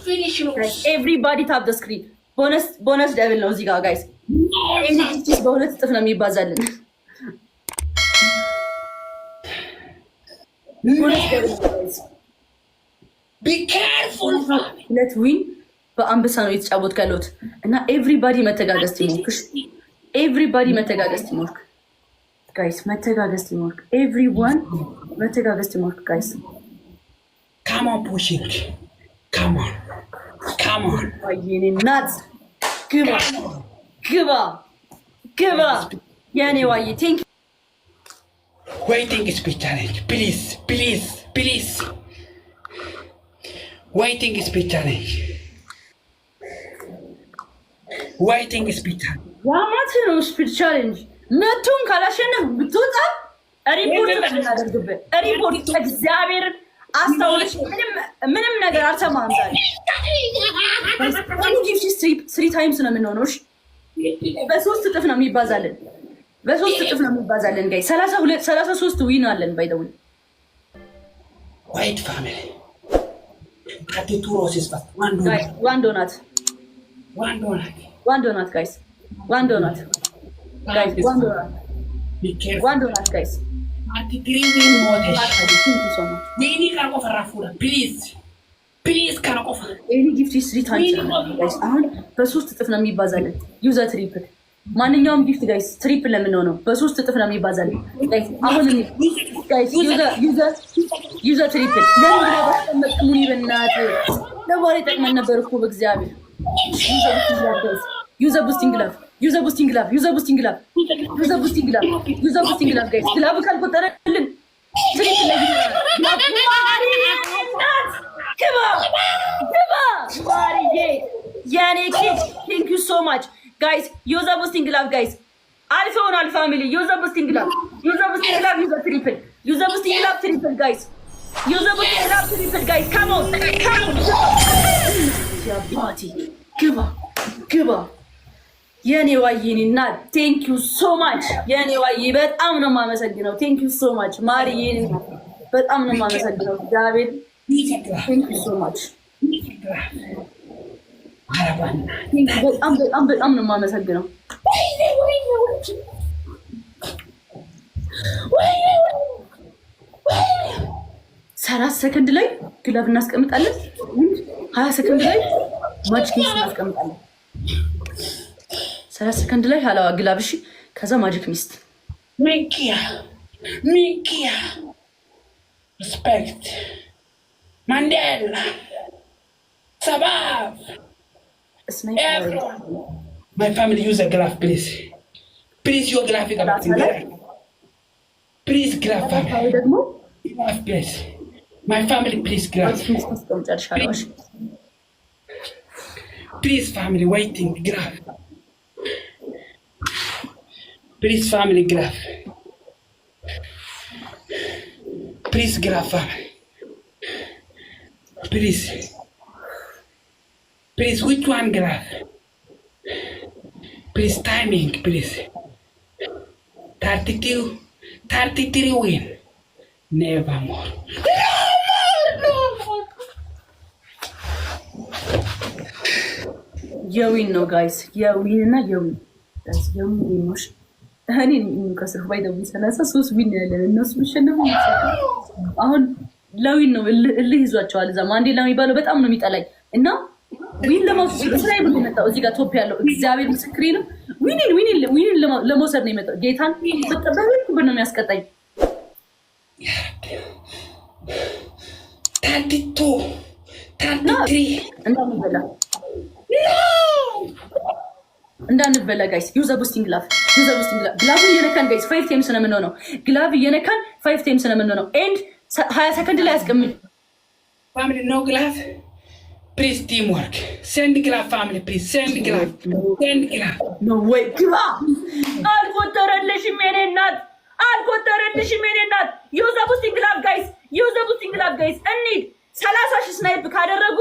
Finish rose. Everybody tap the screen. Bonus bonus double ነው እዚህ ጋር guys። በሁለት እጥፍ ነው የሚባዛልን። Bonus double ነው guys። Be careful, family. ሁለት win በአንበሳ ነው የተጫወት ያለሁት እና everybody መተጋገዝ teamwork። Everybody መተጋገዝ teamwork guys፣ መተጋገዝ teamwork። Everyone መተጋገዝ teamwork guys። Come on, pushing. Come on. Come on. የኔ እናት ግባ ግባ ግባ የኔ ዋዬ thank Waiting speed challenge. Please, please, please. Waiting speed challenge. Waiting speed challenge. ዋማት ነው speed challenge። መቶን ካላሸነፍ ብትወጣ ሪፖርት እናደርግብህ። ሪፖርት እግዚአብሔርን አስታውለሽ ምንም ነገር አልሰማህም። ዛሬ three times ነው የምንሆነው። እሺ በሶስት እጥፍ ነው የሚባዛልን። በሶስት እጥፍ ነው የሚባዛልን። Guys 32 33 win አለን። By the way Wait, family. 32 roses first. One donut. One donut One donut. One donut guys, one donut guys, one donut, Be careful. One donut guys. 33 win more. Thank you so much. Winnie kana qofa irraa fuudha. Please. Please kana qofa. Any gift three times guys። አሁን በሶስት እጥፍ ነው የሚባዛልን። Use triple ማንኛውም gift guys triple ለምንሆነው በሶስት እጥፍ ነው የሚባዛልን guys። አሁን guys use triple ለምን ባስቀመጥሙኒ በእናትህ ለባሪ ጠቅመን ነበር እኮ በእግዚአብሔር። Use boosting glove, use boosting glove, use boosting glove, use boosting glove, use boosting glove guys። Glove ካልቆጠረልን triple ላይ ግባ ግባ ማርዬ የኔ ኬክ thank you so much guys። Use boosting glove guys። አልፈውናል family። Use boosting glove, use boosting glove, use triple, use boosting glove triple guys። Use boosting glove triple guys። Come on, come on አባቴ ግባ ግባ የኔ ዋዬ የኔ እናት thank you so much የኔ ዋዬ በጣም ነው የማመሰግነው። Thank you so much ማሪ የኔ እናት በጣም ነው የማመሰግነው። እግዚአብሔር thank you so much በጣም በጣም በጣም ነው የማመሰግነው። 30 ሰከንድ ላይ glove እናስቀምጣለን። 20 ሰከንድ ላይ magic mist እናስቀምጣለን። 30 ሰከንድ ላይ ሀላዋ glove እሺ። ከዛ magic mist ሚኪያ ሚኪያ respect ማንዴላ ሰባብ my family use glove please please your glove please glove family ደግሞ glove please my family please glove አስቀምጫልሻለሁ። Please family waiting glove please family glove please glove family please please which one glove please timing please 32 33 win never more የ win ነው guys፣ የ win እና የ win guys፣ የ win game ነው። እኔ ከስር by the way 33 win ያለን እነሱ ቢሸነፉ አሁን ለ win ነው እልህ ይዟቸዋል። እዛ ማንዴላ የሚባለው በጣም ነው የሚጠላኝ እና win ለመውሰድ ስራዬ ብሎ የመጣው እዚህ ጋር top ያለው እግዚአብሔር ምስክሬ ነው። Win ን win ን win ን ለመውሰድ ነው የመጣው። ጌታን በበኩ ነው የሚያስቀጣኝ። 32 33 እንዳንበላ እንዳንበላ guys use boosting glove, use boosting glove። Glove ኡ እየነካን guys five times ነው የምንሆነው። Glove እየነካን five times ነው የምንሆነው። And 20 ሰከንድ ላይ አስቀምጥ Family no glove please team work send glove family please send glove send glove No way ግባ። አልቆጠረልሽም የኔ እናት አልቆጠረልሽም የኔ እናት። Use boosting glove guys, use boosting glove guys። እንሂድ። 30,000 snipe ካደረጉ